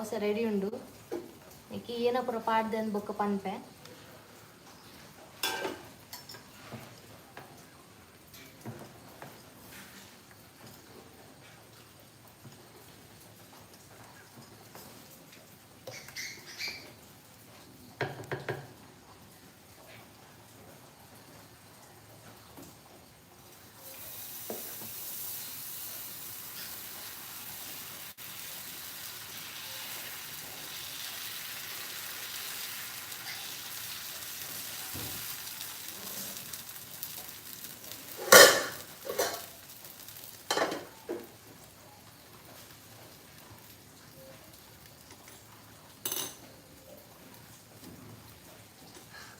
Dosa ready ಉಂಡು. ಇಕ್ಕಿ ಏನಪುರ ಪಾಡ್ದೆ ಬೊಕ್ಕ ಪನ್ಪೆ.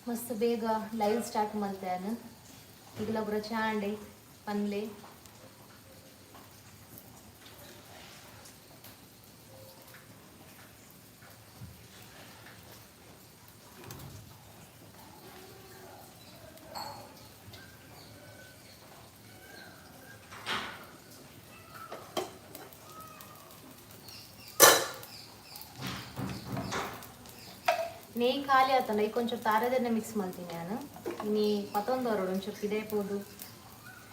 ಮಸ್ತ್ ಬೇಗ ಲೈವ್ ಸ್ಟಾರ್ಟ್ ಮಲ್ತೇನೆ. ಈಗಲ ಪೂರ ಚಾಂಡೆ ಪನ್ಲೆ. ನೆಯ್ ಖಾಲಿ ಆತಲ್ಲ, ಈಗ ಒಂಚೂರು ತಾರದೆಣ್ಣೆ ಮಿಕ್ಸ್ ಮಲ್ತೀನಿ ನಾನು. ಇನಿ ಪತ್ತೊಂದವರೋಡು ಒಂಚೂರು ಪಿದೆ ಪೋದು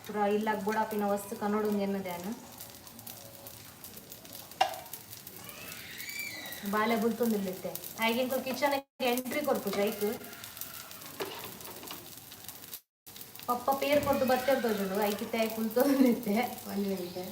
ಪೂರ ಇಲ್ಲಾಗ ಬೋಡಾಪಿನ ವಸ್ತು ಕನ್ನಡ ಎನ್ನದೆ ನಾನು. ಬಾಲೆ ಬುಲ್ತೊಂದಿಲ್ಲಿತ್ತೆ ಹಾಗೆ ಕಿಚನ್ ಎಂಟ್ರಿ ಕೊರ್ಪು ಜೈಕ್. ಪಪ್ಪ ಪೇರ್ ಕೊಟ್ಟು ಬರ್ತೇವೆ ತೋಜುಂಡು ಐಕಿತ್ತೆ ಕುಲ್ತೊಂದಿತ್ತೆ ಒಂಜಿ ಮಿನಿಟ್.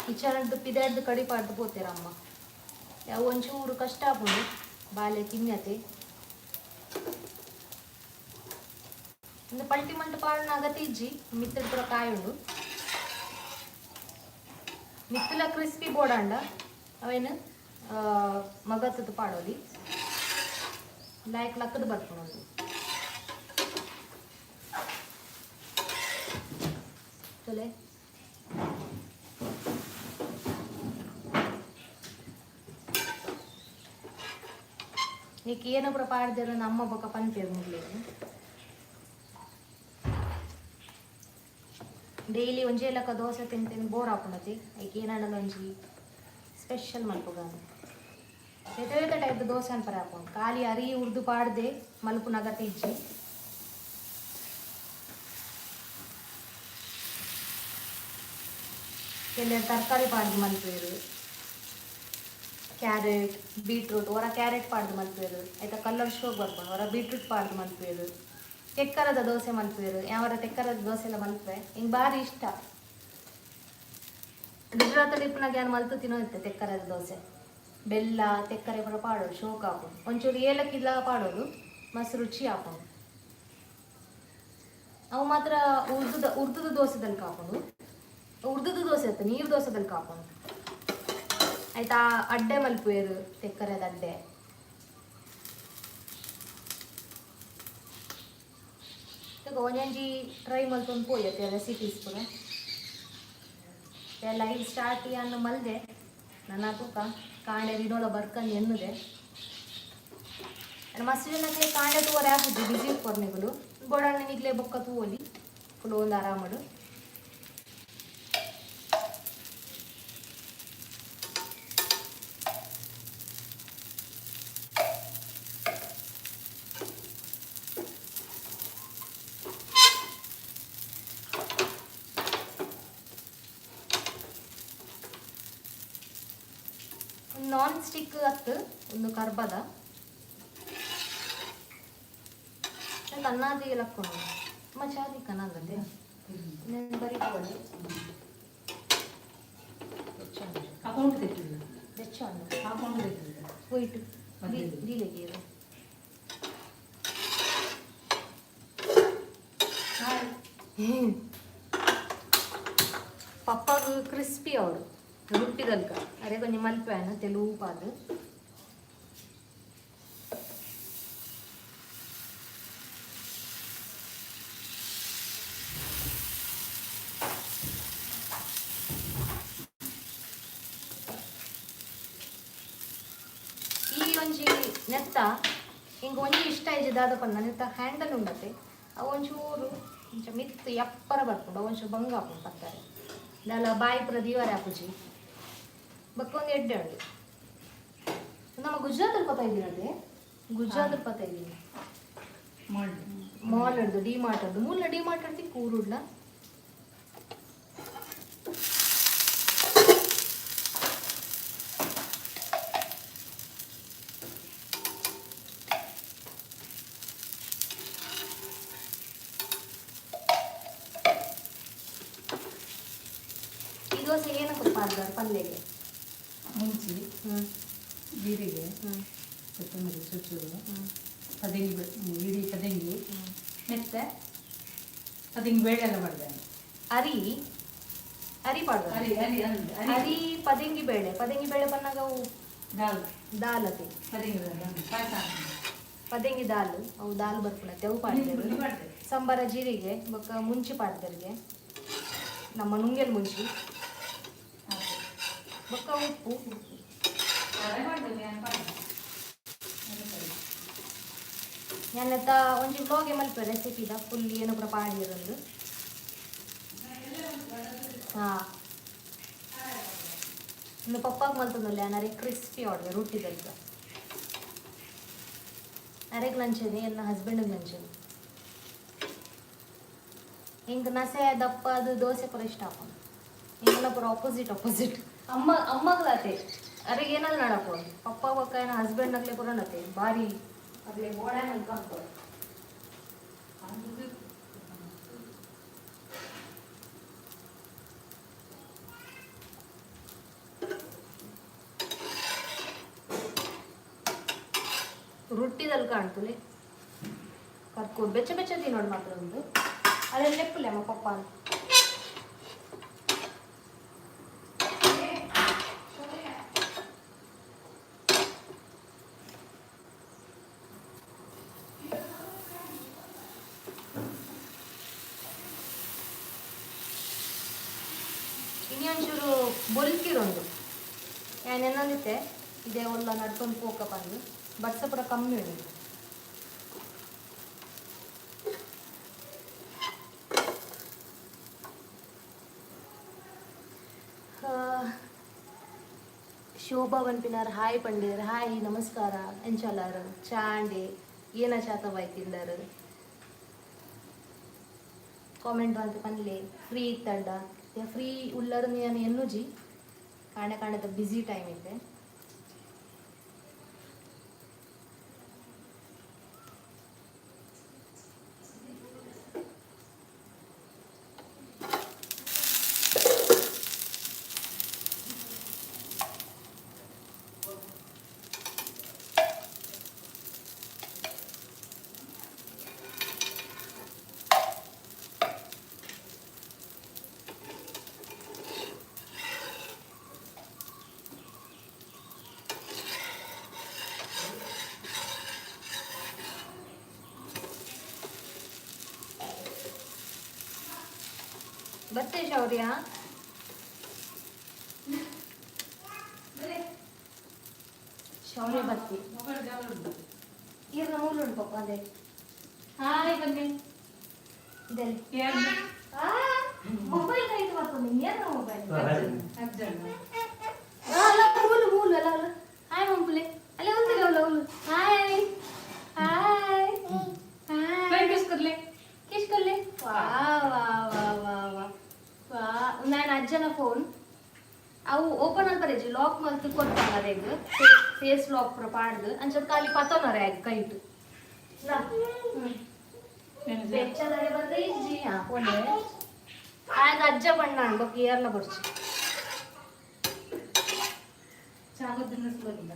ಕಿಚನ್ ಪಿದಾಡ್ದು ಕಡಿಪಾಡ್ದು ಪೋತೇರಮ್ಮ. ಯಾವ ಒಂಚೂರು ಕಷ್ಟ ಆಪುಂಡು ಬಾಲೆ ತಿನ್ನತೆ. ಒಂದು ಪಲ್ಟಿ ಮಂಟು ಪಾಡನ ಅಗತ್ಯ ಇಜ್ಜಿ, ಮಿತ್ತಡ್ ಪೂರ ಕಾಯುಂಡು. ಮಿತ್ತುಲ ಕ್ರಿಸ್ಪಿ ಬೋಡಾಂಡ ಅವೇನು ಮಗತ್ತದ ಪಾಡೋಲಿ ಲಾಯ್ಕ್ ಲಕ್ಕದ ಬರ್ಪುಂಡು. ತೊಲೆ ನೀಕ್ ಏನಪುರ ಪಾಡ್ದೇರು ನಮ್ಮ ಬೊಕ್ಕ ಪನ್ಪೇರು ಮುಗ್ಲೇನು. ಡೈಲಿ ಒಂಜೇ ಲೆಕ್ಕ ದೋಸೆ ತಿಂದು ತಿಂದು ಬೋರ್ ಆಪುಂಡತಿ. ಐಕ್ ಏನಾಂಡಲ ಒಂಜಿ ಸ್ಪೆಷಲ್ ಮಲ್ಪುಗಾನು ಬೇತೆ ಬೇತೆ ಟೈಪ್ ದೋಸೆ ಅನ್ಪರೆ ಆಪುಂಡು. ಖಾಲಿ ಅರಿ ಉರ್ದು ಪಾಡ್ದೆ ಮಲ್ಪುನ ಅಗತ್ಯ ಇಜ್ಜಿ. ಕೆಲವು ತರಕಾರಿ ಪಾಡ್ದು ಮಲ್ಪುವೆರ್, ಕ್ಯಾರೆಟ್ ಬೀಟ್ರೂಟ್. ಒರ ಕ್ಯಾರೆಟ್ ಪಾಡ್ದು ಮಲ್ಪುವೆರ್, ಐತ ಕಲರ್ ಶೋಕ್ ಬರ್ಪುಂಡು. ಒರ ಬೀಟ್ರೂಟ್ ಪಾಡ್ದು ಮಲ್ಪುವೆರ್. ತೆಕ್ಕರದ ದೋಸೆ ಮಲ್ಪುವೆರ್. ಯಾವರ ತೆಕ್ಕರದ ದೋಸೆ ಎಲ್ಲ ಮಲ್ಪುವೆ, ಹಿಂಗೆ ಭಾರಿ ಇಷ್ಟ. ಗುಜರಾತಲ್ಲಿ ಇಪ್ಪುನಾಗ ಯಾನ್ ಮಲ್ತು ತಿನ್ನೋದಿತ್ತೆ ತೆಕ್ಕರದ ದೋಸೆ. ಬೆಲ್ಲ ತೆಕ್ಕರೆ ಪೂರ ಪಾಡೋದು, ಶೋಕ್ ಆಪುಂಡು. ಒಂಚೂರು ಏಲಕ್ಕಿಲ ಪಾಡೋದು, ಮಸ್ತ್ ರುಚಿ ಆಪುಂಡು. ಅವು ಮಾತ್ರ ಉರ್ದುದ ಉರ್ದುದ ದೋಸೆದಲ್ಲಿ ಕಾಪುಂಡು. ಉರ್ದುದ ದೋಸೆ ಅತ್ತ, ನೀರು ದೋಸೆದಲ್ಲಿ ಕಾಪುಂಡು. ಆಯ್ತಾ, ಅಡ್ಡೆ ಮಲ್ಪುವೆರ್, ತೆಕ್ಕರೆದ ಅಡ್ಡೆ. ಒಂಜೊಂಜಿ ಟ್ರೈ ಮಲ್ತೊಂದು ಪೋಯತ್ತೆ ರೆಸಿಪೀಸ್ ಪೂರ. ಲೈವ್ ಸ್ಟಾರ್ಟ್ ಯಾನ್ ಮಲ್ದೆ ನನ್ನ ತೂಕ ಕಾಂಡೆ ದಿನೋಲ ಬರ್ಕಂದು ಎನ್ನುದೆ. ಮಸ್ತ್ ಜನಕ್ಕೆ ಕಾಂಡೆ ತೂವರೆ ಆಪುಜಿ, ಬಿಸಿ ಇಪ್ಪುರ್ ನಿಗುಲು. ಬೋಡಾಂಡ ನಿಗ್ಲೆ ಬೊಕ್ಕ ತೂವೊಲಿ ಫುಲ್ ಒಂದು ಆರಾಮಡು. ನಾನ್ ಸ್ಟಿಕ್ ಅತ್ತು ಒಂದು ಕರ್ಬದ ಕನ್ನಾದಿಗೆ ಲಕ್ಕೊಂಡು ಮಚಾದಿ ಕನ್ನಾಗತ್ತೆ ಬರೀ. ಅಕೌಂಟ್ ತೆಟ್ಟಿಲ್ಲ. ಬೆಚ್ಚ. ಅಕೌಂಟ್ ತೆಟ್ಟಿಲ್ಲ. ಹೋಯ್ತು ದೀಲೆಗೆ. ಹಾಯ್. ಪಪ್ಪಾಗ ಕ್ರಿಸ್ಪಿ ಅವಡು ರುಟ್ಟಿದಲ್ಕ ಅರೆ ಕೊಂಚ ಮಲ್ಪೆನ ತೆಲುಪಾದ್. ಈ ಒಂಜಿ ನೆತ್ತ ಹಿಂಗೆ ಇಂಕ ಒಂಜಿ ಇಷ್ಟ ಇಜ್ಜಿ ದಾದ ಪನ್ನ ನೆತ್ತ ಹ್ಯಾಂಡಲ್ ಉಂಡತೆ. ಅವು ಒಂಚೂರು ಇಂಚ ಮಿತ್ತ್ ಎಪ್ಪರ ಬರ್ಪುಂಡು, ಅವು ಒಂಚೂರು ಬಂಗ ಆಪುಂಡು ಪತ್ತಾರೆ. ದಾಲ ಬಾಯಿ ಪೂರ ದೀವರೆ ಆಪುಜಿ. ಬೊಕ್ಕ ಒಂದು ಎಡ್ಡೆ ಉಂಡು. ನಮ್ಮ ಗುಜರಾತ್ ಪತ್ತ ಇದ್ದೀನತೆ, ಗುಜರಾತ್ ಪತ್ತ ಇದ್ದೀನಿ. ಮಾಡಿ. ಮಾಲ್ ಹಿಡ್ದು, ಡಿ ಮಾರ್ಟ್ ಹಿಡ್ದು, ಮೂಲ ಡಿ ಮಾರ್ಟ್ ಹಿಡ್ದು ಕೂರುಡ್ಲ. ಈ ದೋಸೆ ಏನಕ್ಕೆ ಪಾಡ್ದಾರೆ ಪಲ್ಯಗೆ? ಮುಂಚಿ, ಜೀರಿಗೆ, ಕೊತ್ತಂಬರಿ ಚೂಚೂರು, ಪದಂಗಿ, ಇಡೀ ಪದಂಗಿ, ಮೆತ್ತೆ ಪದಂಗಿ ಬೇಳೆ ಎಲ್ಲ ಮಾಡಿದೆ. ಅರಿ ಅರಿ ಪಾಡ್ದಾರೆ. ಅರಿ ಅರಿ ಅಂದ್ ಅರಿ. ಅರಿ ಪದಂಗಿ ಬೇಳೆ, ಪದಂಗಿ ಬೇಳೆ ಪನ್ನಾಗ ಅವು ದಾಲ್. ದಾಲ್ ಅತಿ. ಪದಂಗಿ ಬೇಳೆ ಅಂದ್ ಪಾಯಸ. ಪದಂಗಿ ದಾಲ್, ಅವು ದಾಲ್ ಬರ್ಪುಣತೆ, ಅವು ಪಾಡ್ದೇರು. ಮಾಡಿದೆ. ಸಂಬಾರ ಜೀರಿಗೆ ಬೊಕ್ಕ ಮುಂಚಿ ಪಾಡ್ದರ್ಗೆ, ನಮ್ಮ ನುಂಗೆಲ್ ಮುಂಚಿ, ಬೊಕ್ಕ ಉಪ್ಪು. ಯಾನೆತ್ತ ಒಂಜಿ ವ್ಲಾಗ್ ಮಲ್ಪೆ ರೆಸಿಪಿದ ಫುಲ್ ಏನು ಪೂರ ಪಾಡಿರೊಂದು. ಹಾಂ, ಇನ್ನು ಪಪ್ಪಾಗ ಮಲ್ತೊಂದುಲ್ಲೆ ಅರೆ ಕ್ರಿಸ್ಪಿ ಆಡ್ವೆ ರೊಟ್ಟಿದಲ್ಕ. ಅರೆಗ್ ನಂಚೇನೆ, ಎನ್ನ ಹಸ್ಬೆಂಡ್ಗೆ ನಂಚೇನೆ. ಇಂಕ್ ನಸೆ ದಪ್ಪ ಅದು ದೋಸೆ ಪೂರ ಇಷ್ಟ ಆಪುಂಡು. ಎಂಕಲ್ನ ಪೂರ ಆಪೋಸಿಟ್ ಆಪೋಸಿಟ್. ಅಮ್ಮ ಅಮ್ಮಗ್ಲಾತೆ ಅರೆಗೆ ಏನಾದ್ರು ನಡಪು ಪಪ್ಪ ಬೊಕ್ಕ ಏನ ಹಸ್ಬೆಂಡ್ ಅಗ್ಲೆ ಪೂರ ನತೆ ಬಾರಿ ಅಗ್ಲೆ ಗೋಡೆ ಮಲ್ಕ ಹಾಕೋದು. ರೊಟ್ಟಿದಲ್ಲಿ ಕಾಣ್ತುಲೆ ಕರ್ಕೊ ಬೆಚ್ಚ ಬೆಚ್ಚ ತಿನ್ನೋಡು ಮಾತ್ರ ಒಂದು ಅದೆಲ್ಲ ಲೆಪ್ಪುಲೆ ಅಮ್ಮ ಪಪ್ಪ ಅಂತ. ಇನಿ ಒಂಚೂರು ಬೊಲ್ಕಿರೊಂದು ಯಾನ್ ಎನ್ನೊಂದಿತ್ತೆ ಇದೇ ಒಲ್ಲ ನಡ್ಕೊಂಡು ಪೋಕ ಪಂದು ಬರ್ಸ ಪೂರ ಕಮ್ಮಿ ಉಂಡು. ಶೋಭಾ ಪನ್ಪಿನಾರ್ ಹಾಯ್ ಪಂಡೇರ್. ಹಾಯ್, ನಮಸ್ಕಾರ. ಎಂಚಲಾರ್ ಚಾಂಡೆ ಏನ ಚಾತ ಬಾಯ್ ತಿಂದಾರು? ಕಾಮೆಂಟ್ ಅಂತ ಪನ್ಲೆ. ಫ್ರೀ ಇತ್ತಂಡ, ಫ್ರೀ ಉಲ್ಲರ್ ನಾನು ಎನ್ನುಜಿ, ಕಾಣೆ ಕಾಣದ ಬ್ಯುಸಿ ಟೈಮ್ ಇತ್ತೆ. ಬತ್ತೆ ಶೌರ್ಯ. ಶೌರ್ಯ ಬತ್ತಿ. ಮೊಬೈಲ್ ಜಾಗ ಉಂಟು. ಈರ್ನ ಮೂಲು ಉಂಟು ಪಪ್ಪ ಅದೇ. ಹಾಯ್ ಬನ್ನಿ. ಇದೆಲ್ಲಿ? ಏನು? ಮೊಬೈಲ್ ಕೈದು ಬರ್ತದೆ ಏನ ಮೊಬೈಲ್? ಅಜ್ಜಣ್ಣ. ಅಲ್ಲ, ಮೂಲು ಮೂಲು ಅಲ್ಲ ಅಲ್ಲ. ಹಾಯ್ ಮಂಪುಲೆ, ಅಲ್ಲೇ ಒಂದಿಲ್ಲ ಅಲ್ಲ ಹುಲ್ಲು. Hi hi hi. Flying kiss ಕೊಡ್ಲೆ. ಕಿಸ್ ಕೊರ್ಲೆ. ವಾ ವಾ ವಾ ವಾ ವಾ ವಾ. ನಾನು ಅಜ್ಜನ ಫೋನ್ ಅವು ಓಪನ್ ಅಲ್ಪರೇಜಿ, ಲಾಕ್ ಮಲ್ತ್ ಕೊಡ್ತಾನ ಅರೆಗ್ ಫೇಸ್ ಲಾಕ್ ಪೂರ ಪಾಡ್ದು ಅಂಚದ ಖಾಲಿ ಪತ್ತೊನರೆ ಆಗ್ ಕೈಟ್. ಬೆಚ್ಚದಡೆ ಬಂದ ಇಜ್ಜಿ. ಹಾ ಪೋನೆ ಆಗ ಅಜ್ಜ ಬಣ್ಣ ಬೊಕ್ಕ ಏರ್ಲ ಬರ್ಚಿ. ಚಾಗೋದಿನ ಸುಲಭ.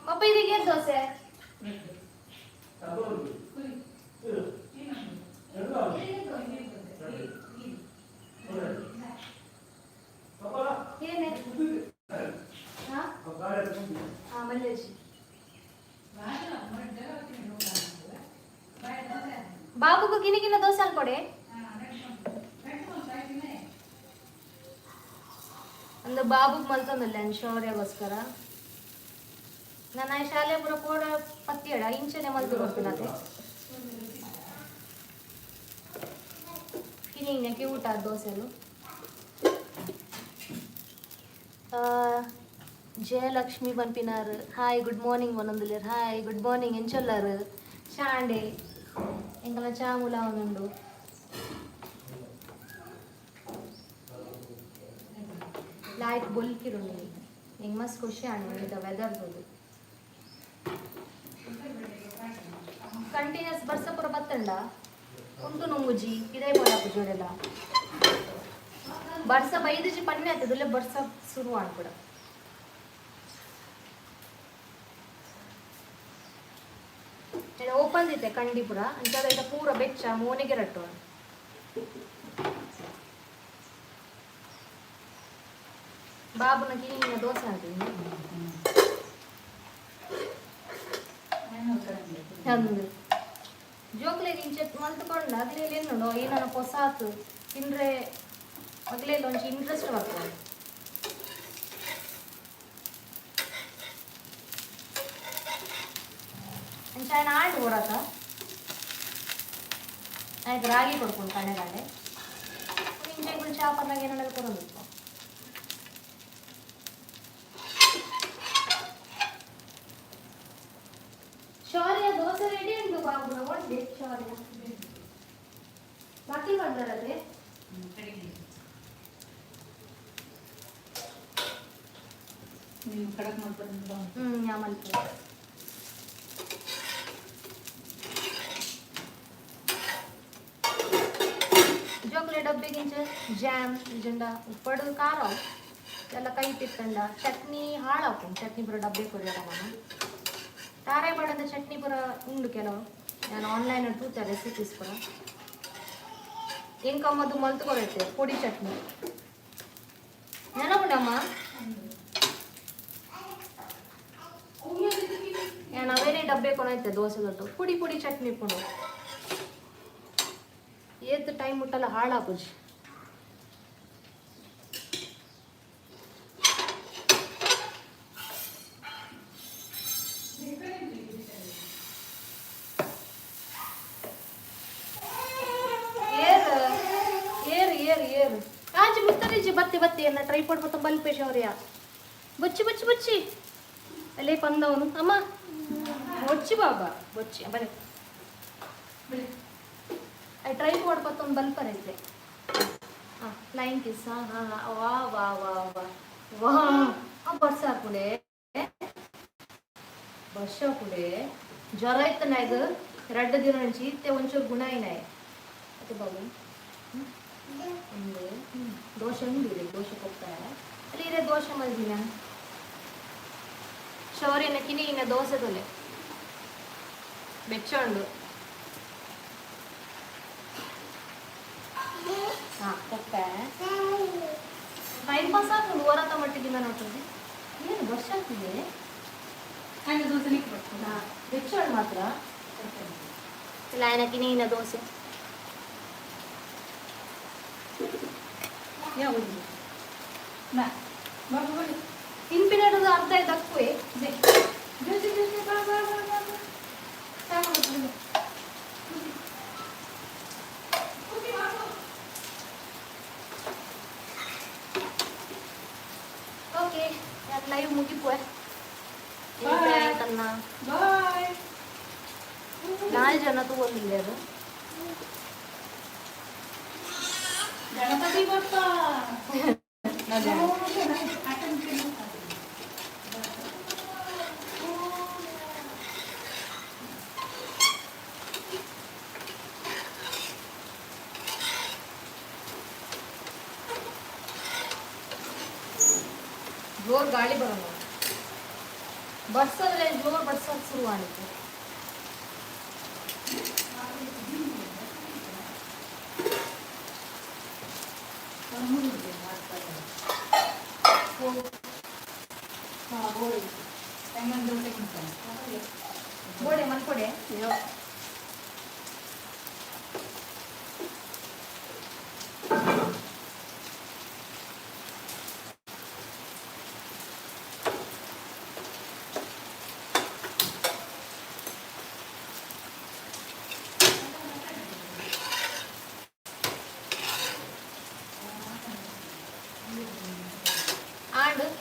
ಪಪ್ಪ, ಇದೀಗ ಏನ್ ದೋಸೆ? ಏನೇ? ಹಾ ಹಾ ಮಲ್ಲೇಶ್ ಬಾಬುಗೂ ಗಿನಿ ಗಿನ್ನ ದೋಸೆ ಅಲ್ಕೊಡೆ. ಅಂದ್ರೆ ಬಾಬುಗ್ ಮಲ್ತೊಂದಿಲ್ಲ ಶೌರ್ಯಗೋಸ್ಕರ. ನಾನು ಶಾಲೆ ಪೂರ ಪೋಡ ಪತ್ತಿಯಡ ಇಂಚನೆ ಮಲ್ತು ಕೊಡ್ತೀನತೆ. ಕಿನಿಂಗ್ ಕ್ಯೂಟ್ ಆದ ದೋಸೆಲು. ಜಯಲಕ್ಷ್ಮಿ ಪನ್ಪಿನಾರ್ ಹಾಯ್ ಗುಡ್ ಮಾರ್ನಿಂಗ್ ಒಂದೊಂದುಲ್ಲೆರ್. ಹಾಯ್ ಗುಡ್ ಮಾರ್ನಿಂಗ್, ಎಂಚೊಲ್ಲಾರು? ಚಾಂಡೆ ಎಂಕಲ ಚಾಮುಲ ಒಂದುಂಡು. ಲೈಟ್ ಬೊಲ್ಕಿರುಂಡು. ಎಂಕ್ ಮಸ್ತ್ ಖುಷಿ ಆಂಡ್ ವೆದರ್ ತೂದು. ಕಂಟಿನ್ಯೂಸ್ ಬರ್ಸ ಪೂರ ಬತ್ತಂಡ ಉಂಟು ನುಂಗುಜಿ ಇದೇ ಪೋಲ ಜೋಡೆಲ್ಲ. ಬರ್ಸ ಬೈದಿಜಿ ಪನ್ನೆ ಆಗ್ತದೆ, ಬರ್ಸ ಶುರು ಆಂಡ್. ಓಪನ್ ದಿತ್ತೆ ಕಂಡಿ ಪೂರ ಅಂಚಾದ ಇತ್ತ ಪೂರ ಬೆಚ್ಚ ಮೋನೆಗೆ ರಟ್ಟು. ಬಾಬುನ ಕಿನಿನ ದೋಸೆ ಅಂತೀನಿ. ಅಂದು ಜೋಕ್ಲೆಗ್ ಇಂಚ ಮಲ್ತ್ಕೊಂಡ ಅಗ್ಲೇಲಿ ಎನ್ನುಂಡು ಏನನ ಪೊಸಾತು ತಿಂದ್ರೆ ಅಗ್ಲೇಲಿ ಒಂಚಿ ಇಂಟ್ರೆಸ್ಟ್ ಬರ್ತದೆ. ಅಂಚ ఆయన ಆಂಡ್ ಓಡಾತ ಆಯ್ತು ರಾಗಿ ಕೊಡ್ಕೊಂಡು ಕಣ್ಣಗಾಂಡೆ ಇಂಚೆ ಚಾಪರ್ನಾಗ ಏನಾದ್ರು ಕೊಡೋದು. ಶೌರ್ಯ ದೋಸೆ ರೆಡಿ ಉಂಟು ಬಾಬುನ ಒಂಡೆ. ಶೌರ್ಯ ಬಾಕಿ ಬಂದರದೆ. ನೀವು ಖಡಕ್ ಮಾಡ್ಕೊಂಡು. ಯಾಮಲ್ಪು. ಜೋಕ್ಲೆ ಡಬ್ಬಿಗಿಂಚ ಜಾಮ್ ಜಂಡ ಉಪ್ಪಡು ಖಾರ ಎಲ್ಲ ಕೈ ತಿತ್ತಂಡ ಚಟ್ನಿ ಹಾಳಾಪುಂಡು. ಚಟ್ನಿ ಪೂರ ಡಬ್ಬೆ ಕೊರಿಯರ ನಾನು ತಾರೇ ಬಡದ ಚಟ್ನಿ ಪೂರ ಉಂಡು ಕೆಲವು. ನಾನು ಆನ್ಲೈನ್ ತೂತೆ ರೆಸಿಪೀಸ್ ಪೂರ. ಎಂಕಮ್ಮದು ಮಲ್ತು ಕೊರತೆ ಪೊಡಿ ಚಟ್ನಿ ನೆನಪುಂಡಮ್ಮ. ನಾನು ಅವೇನೇ ಡಬ್ಬೆ ಕೊನೈತೆ ದೋಸೆ ದೊಡ್ಡ ಪುಡಿ ಪುಡಿ ಚಟ್ನಿ ಪುಂಡು. ಏತ್ ಟೈಮ್ ಮುಟ್ಟಲ್ಲ ಹಾಳಾಪುಜಿ. ಏರು ಏರು ಏರು ಏರು ಆಚೆ ಮುತ್ತರಿಜಿ ಬತ್ತಿ ಬತ್ತಿ ಎನ್ನ ಟ್ರೈಪಾಡ್ ಮೊತ್ತ ಬಲ್ಪೆ ಶೌರ್ಯ ಬುಚ್ಚಿ ಬುಚ್ಚಿ ಬುಚ್ಚಿ ಅಲ್ಲೇ ಪಂದವನು ಅಮ್ಮ ಬೊಚ್ಚಿ ಬಾಬಾ ಬೊಚ್ಚಿ ಬನ್ನಿ. ಟ್ರೈಪಾಡ್ ಪತ್ತೊಂದು ಬಲ್ಪರ್ ಐತೆ. ಹಾಂ, ಫ್ಲೈಯಿಂಗ್ ಕಿಸ್. ಹಾಂ ಹಾಂ ಹಾಂ, ವಾ ವಾ ವಾ ವಾ ವಾ. ಆ ಬರ್ಸ ಹಾಕುಡೆ ವರ್ಷ ಹಾಕುಡೆ. ಜ್ವರ ಇತ್ತು ನಾಯ್ಗ ರಡ್ಡ ದಿನ నుంచి ಇತ್ತೆ ಒಂಚೂರು ಗುಣ ಐನಾಯ್ ಅತ್ತೆ ಬಾಬು. ಒಂದು ದೋಸೆ ಉಂಡು ಇದೆ. ದೋಸೆ ಕೊಡ್ತಾರೆ ಅಲ್ಲಿ ಇದೆ. ದೋಸೆ ಮಲ್ದಿನ ಶೌರ್ಯನ ಕಿನಿ ಇನ್ನ ದೋಸೆ ತೊಲೆ ಬೆಚ್ಚ ಉಂಡು. ಹಾಂ, ಕೊಪ್ಪೆ ಟೈಮ್ ಪಾಸ್ ಆಗ್ತದೆ. ಹೊರತ ಮಟ್ಟಿಗೆ ನಾನು ನೋಡ್ತದೆ. ಏನು ವರ್ಷ ಆಗ್ತಿದೆ? ఆయన ದೋಸೆ ನಿಕ್ ಬರ್ತದೆ. ಹಾಂ, ಬೆಚ್ಚ ಉಂಡು ಮಾತ್ರ ಇಲ್ಲ. ఆయన ಕಿನಿ ಇನ್ನ ದೋಸೆ. ಯಾವುದು ನಾ ಬಾಬು ಬನ್ನಿ. ತಿನ್ಪಿನದು ಅರ್ಧ ತಕ್ಕುವೆ. ಜೋಸಿ ಜೋಸಿ ಬಾ ಬಾ ಬಾ ಬಾ ಬಾ. ಸಾಕು ಬರ್ತದೆ. ಓಕೆ, ನಾನು ಲೈವ್ ಮುಗಿಪುವೆ. Bye. ತನ್ನ ಬಾಯ್. ನಾಲ್ ಜನ ತಗೊಂಡಿದ್ದಾರೆ. ಗಣಪತಿ ಬಪ್ಪ. ಜೋರ್ ಗಾಳಿ ಬರೋಣ. ಬರ್ಸದ್ರೆ ಜೋರ್ ಬರ್ಸೋದು ಶುರು ಆಯಿತು. ಬೋಡೆ ಮಲ್ಕೊಡೆ.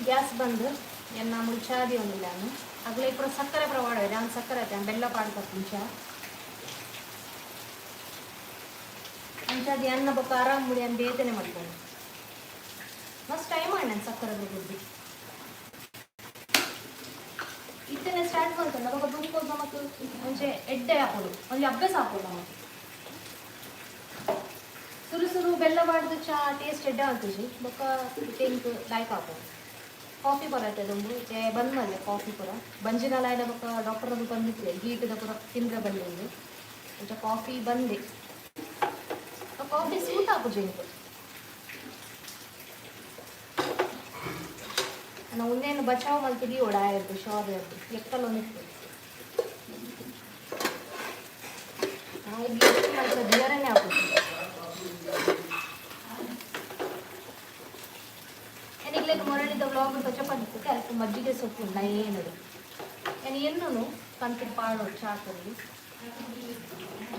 ಗ್ಯಾಸ್ ಬಂದು ಎನ್ನ ಮುಳ್ಚಾದಿ ಒಂದಿಲ್ಲ ಅಗಲ ಇಪ್ಪು ಸಕ್ಕರೆ ಪ್ರವಾಡ ನಾನು ಸಕ್ಕರೆ ಆಯ್ತು ಬೆಲ್ಲ ಪಾಡ್ಕೊತೀನಿ ಚಾ. ಅಂಚಾದಿ ಅನ್ನ ಬೊಕ್ಕ ಆರಾಮ್ ಮುಡಿ ಅನ್ನ ಬೇತನೆ ಮಾಡ್ಕೊಂಡು ಮಸ್ತ್ ಟೈಮ್ ಮಾಡಿ ನಾನು ಸಕ್ಕರೆ ಬುದ್ಧಿ ಇತ್ತನೆ ಸ್ಟಾರ್ಟ್ ಮಾಡ್ಕೊಂಡು ಅವಾಗ ದುಂಬೋದು ನಮಕ್ ಒಂಚೆ ಎಡ್ಡೆ ಹಾಕೋದು, ಒಂಜಿ ಅಭ್ಯಾಸ ಹಾಕೋದು ನಮಕ್. ಸುರು ಸುರು ಬೆಲ್ಲ ಮಾಡಿದ ಚಾ ಟೇಸ್ಟ್ ಎಡ್ಡೆ ಆಗ್ತದೆ. ಬೊಕ್ಕ ತಿಂಕ್ ಲೈಕ್ ಹಾಕೋದು. ಕಾಫಿ ಬರತ್ತೆ ದುಂಬು ಚೇ ಬಂದ್ ಮಲ್ಲೆ ಕಾಫಿ ಪೂರ ಬಂಜಿನ ಲಾಯ್ನ ಬೊಕ್ಕ ಡಾಕ್ಟರ್ ಅದು ಬಂದಿತ್ತು ಹೀಟದ ಪೂರ ತಿಂದ್ರೆ ಬಂದಿದ್ದು ಒಂಚ ಕಾಫಿ ಬಂದೆ. ಕಾಫಿ ಸೂಟ್ ಹಾಕುಜಿ ಇಂಕು. ನಾವು ಉನ್ನೇನು ಬಚಾವ್ ಮಲ್ತಿದ್ವಿ ಓಡಾಯಿರ್ದು ಶೋರ್ ಇರ್ದು ಎಕ್ಕಲ್ ಒಂದಿತ್ತು ಬಿಯರನ್ನೇ ಹಾಕುದು. ಎನಿಗ್ಲೇಕ್ ಮೊರಳಿದ ವ್ಲಾಗ್ ತೊಚಪಂದಿತ್ತು. ಅಲ್ಪ ಮಜ್ಜಿಗೆ ಸೊಪ್ಪು ಉಂಡ ಏನದು నేను ఎన్నును ಕಂತಿನ ಪಾಡು ಚಾಕಲ್ಲಿ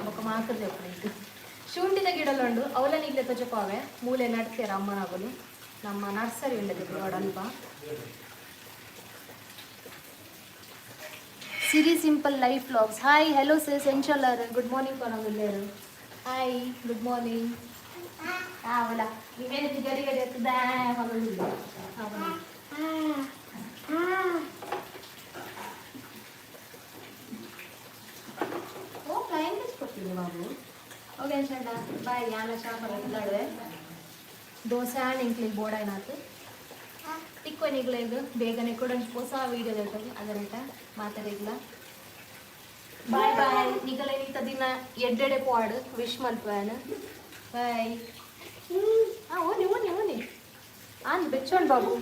ಬೊಕ್ಕ ಮಾತ್ರ ಈಗ ಶುಂಠಿದ ಗಿಡಲುಂಡು ಅವಲನ್ ಇಲ್ಲೇ ತೊಚಪಾವೆ ಮೂಲೆ ನಡ್ತೇರ ಅಮ್ಮನಗಲು. ನಮ್ಮ ನರ್ಸರಿ ಉಂಡದೆ ಅಲ್ಪ. Siri simple life vlogs, hi hello sis ಎಂಚೊಲ್ಲರು good morning ಪನೊಂದುಲ್ಲೇರು. Hi good morning. ಅವಲ ಇವೇನು ಗಡಿ ಗಡಿ ಆಗ್ತದೆ ಪನೊಂದಿಲ್ಲ. ಓ ಫ್ಲೈಯಿಂಗ್ ಕೊಡ್ತೀನಿ ಬಾಬು. Okay ಶಂಡ boy. ಯಾನ ಶಾಪರ ನಡುವೆ ದೋಸೆ ಆ್ಯಂಡ್ ಇಂಕ್ಲಿಗೆ ಬೋರ್ಡ್ ಏನಾಯ್ತು ತಿಕ್ಕೊನಿಗ್ಲೇಗ್ ಬೇಗನೆ ಕೂಡ ಹೊಸ ವೀಡಿಯೋ ಹೇಳ್ತದೆ ಅದರೇಟ ಮಾತಾಡಿಗ್ಲ. Boy boy. ನಿಗಲ ಈತ ದಿನ ಎಡ್ಡೆಡೆ ಪಾಡ್ ವಿಶ್ ಮಲ್ಪುವೆನ್. ಬಾಯ್. ಹಾಂ ಓನಿ ಓನಿ ಓನಿ ಆನ್ ಬೆಚ್ಚೋಣ್ ಬಾಬು.